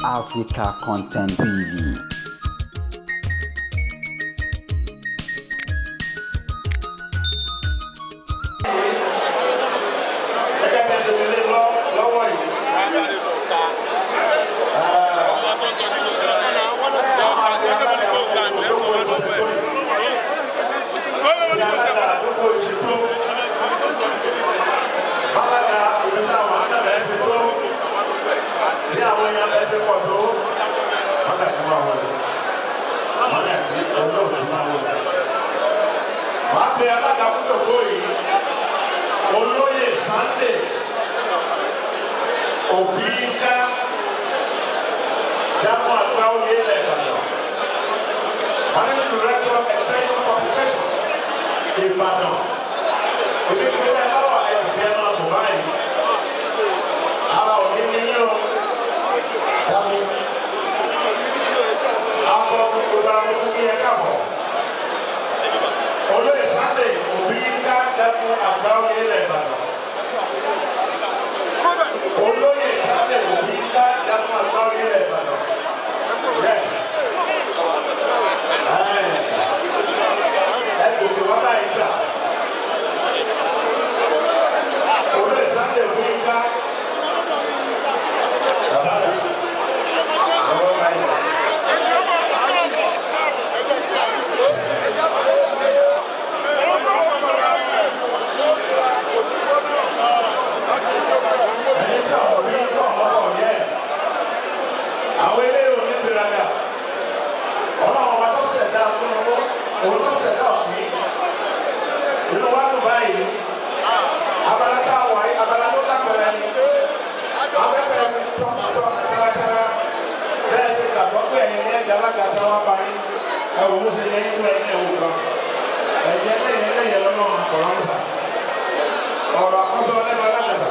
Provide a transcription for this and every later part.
Africa Content TV. Gẹ́gẹ́ bí ẹ ṣe fi lé lọ lọ́wọ́ yìí. Àwọn àti alága ìjókòó ìbọ̀sẹ̀ tó yìí. Bí alága àdúgbò ṣe tó. Bálága ìlú táwọn akẹ́bẹ̀rẹ̀ ṣe tó. Bí àwọn èèyàn bẹ́ẹ̀ ṣe pọ̀ tó. Wọ́n dà kí máa wọlé. Wọ́n dà kí olóòtú máa wọlé. Màá pe alága fún tòkó yìí. Olóyè Sunday Òbíyíká Jagun Àgbáwọlé ilẹ̀ Ìbàdàn, Managing Director, Extension Publications, Ìbàdàn. Ibi ìpínlẹ̀ bá wà, ẹ̀ tìfẹ́ máa bọ̀ báyìí. Ara òní ní yín o, Jagun. Akọ gbogbo ara mo fún kí ẹ káàbọ̀. Olóyè Sunday Òbíyíká Jagun Àgbáwọlé ilẹ̀ Ìbàdàn. Olóyè Sunday Òbíyíká Jagun Àgbáwọlé ilẹ̀ Ìbàdàn. Yes. Ẹ gòkè wọ́n báyìí sà. Olóyè Sunday Òbíyíká. Bàbá mi. Àwọn ọmọ yìí. Ẹni tí àwọn òbí ń kọ́ ọ̀pọ̀ yẹ. Àwọn eléyìí ò ní gbéraga. Ọlọ́run ọba tó ṣẹ̀dá kúnnú, òun tó ṣẹ̀dá ọ̀kí. Inú wa dùn báyìí. Abala tá a wà yìí, abala tó lápẹ̀rẹ̀ ni. Abẹ́fẹ́ mi tọ́ kárakára. Bẹ́ẹ̀ ṣe gbàgbọ́ pé ẹ̀yin ní ẹ̀jẹ̀ alága tí wọ́n bá yín. Ẹ wò ó ṣe yẹ yín tó ẹ̀yin ẹ̀wò kan. Ẹ̀jẹ̀ lẹ́yìn lẹ́yìn lọ́nà àkọ́rọ́ ń sà. Ọ̀rọ̀ àkọ́sọ lẹ́nu alágàsà.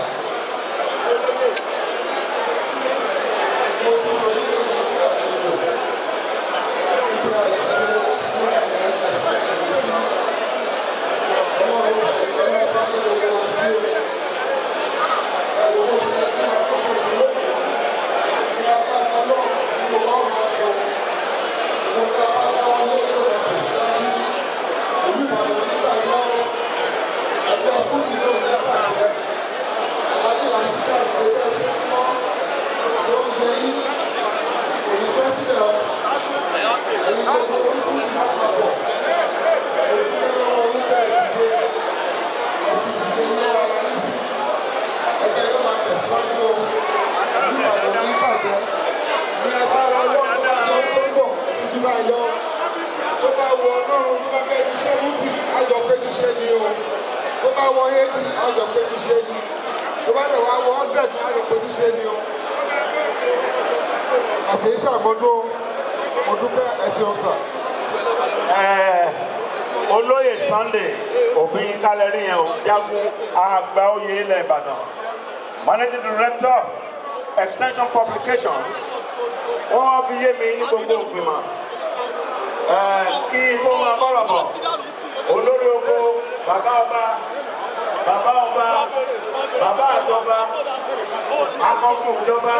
Tó bá wọ Ọlọ́run, tó bá fẹ́ di 70, àjọ péjú ṣe ni o. Tó bá wọ 80, àjọ péjú ṣe ni. Tó bá dẹ̀ wá wọ 100, àjọ péjú ṣe ni o. Àṣeyí sàmọ́dún o. Mo dúpẹ́, ẹ ṣeun sà. Olóyè Sunday Òbíyínká lẹ́rí yẹn o, Jagun Àgbà Oyè ilẹ̀ Ìbàdàn, Managing Director, Extension Publications. Wọ́n wá fi yé mi ní gbogbo ìgbìmọ̀ kí tó máa bọ̀rọ̀ bọ̀. Olórí oko, bàbá ọba, bàbá ọba, bàbá àjọba, akọkùn ìjọba,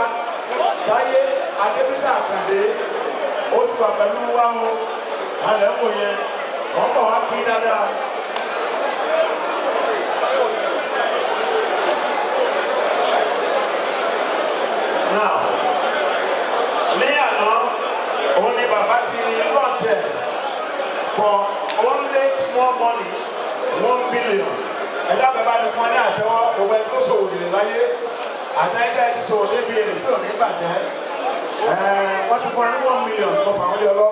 Táyé Adébísà Àkàndé, ó ti wà pẹ̀lú wa o. Alẹ́ ń wò yẹn, wọ́n bọ̀ wá pín dáadáa. Now, ní àná, òun ni bàbá ti launch ẹ̀ for only small money, 1 billion. Ẹ̀dá bàbá ni fún ọ ní àtẹwọ́. Gbogbo ẹni tó ṣòwò jèrè láyé, àtẹ̀yìntẹ́ ti ṣòwò débi èrè tí ò ní bàjẹ́. Wọ́n ti fún ọ ní 1 million kó fà wọ́n lé ọ lọ́wọ́.